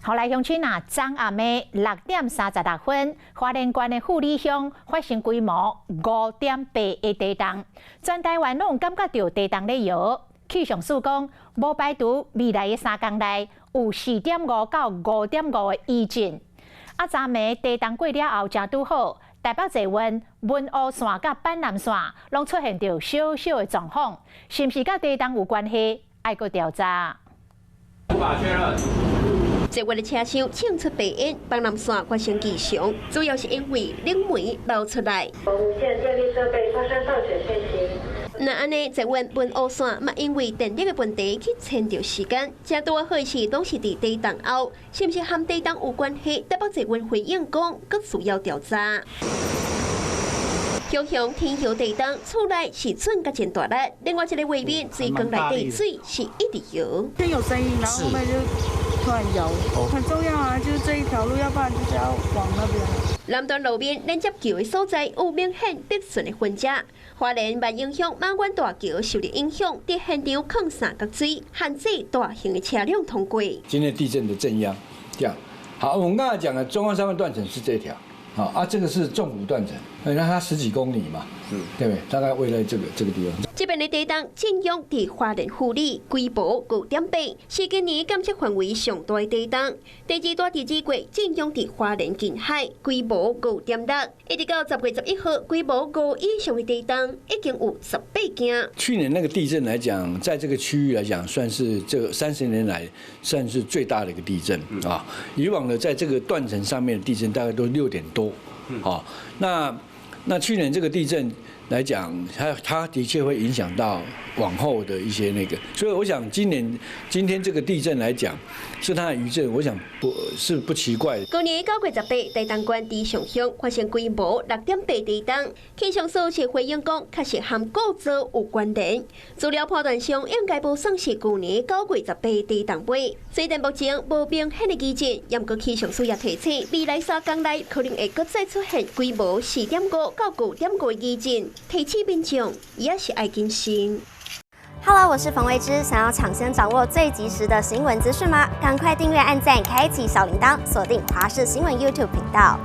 好來，鄉親啊，昨暗暝6點36分，花蓮縣的富里鄉發生規模5.8的地動，全台灣攏有感覺著地動咧搖。氣象署講，無排除未來的3工內有4.5到5.5的餘震。啊，昨暝地動過了後，正拄好，台北捷運文湖線佮板南線攏出現著小小的狀況，是毋是佮地動有關係？愛閣調查。無法確認。捷運的車廂衝出白煙，板南線發生異常，主要是因為冷媒流出來。無線電力設備發生漏水訊息。若按呢，捷運文湖線嘛，因為電力的問題去延著時間，這拄好是攏是佇地動後，是毋是和地動有關係？台北捷運回應講，閣需要調查。高雄天橋地動，厝內是震甲真大力。另外一個畫面，水缸內底水是一直搖。先有聲音，然後後面就突然搖，很重要啊！就是這一條路，要不然就是要往那邊。南段路面連接橋的所在有明顯跌損的痕跡。花蓮萬榮鄉馬灣大橋受著影響，佇現場囥三角錐，限制大型的車輛通過。今天地震的震央，這樣好。我們剛才講的中央山脈斷層是這條，好啊，這個是縱谷斷層，那它十幾公里嘛，對不對？大概位在這個地方。這邊的地動震央佇花蓮富里，規模5.8，是今年監測範圍上大的地動。第二大地震過震央佇花蓮近海，規模5.6，一直到10月11號，規模五以上的地動已經有18件。去年那個地震來講，在這個區域來講，算是這30年來算是最大的一個地震啊。以往呢，在這個斷層上面的地震大概都6點多，好，那去年這個地震來講，它的確會影響到往後的一些那個，所以我想今年今天這個地震來講，是它的餘震，我想不是不奇怪。舊年9月18，台東縣池上鄉發生規模6.8地動，氣象署是回應講，確實和構造有關聯。資料判斷上應該無算是舊年9月18地動尾。雖然目前無明顯的餘震，毋過氣象署也提醒，未來3工內可能會閣再出現規模4.5到5.5的餘震，提醒民眾也是愛謹慎。 Hello，我是馮維之，想要搶先掌握最及時的新聞資訊嗎？趕快訂閱、按讚、開啟小鈴鐺，鎖定華視新聞 YouTube 頻道。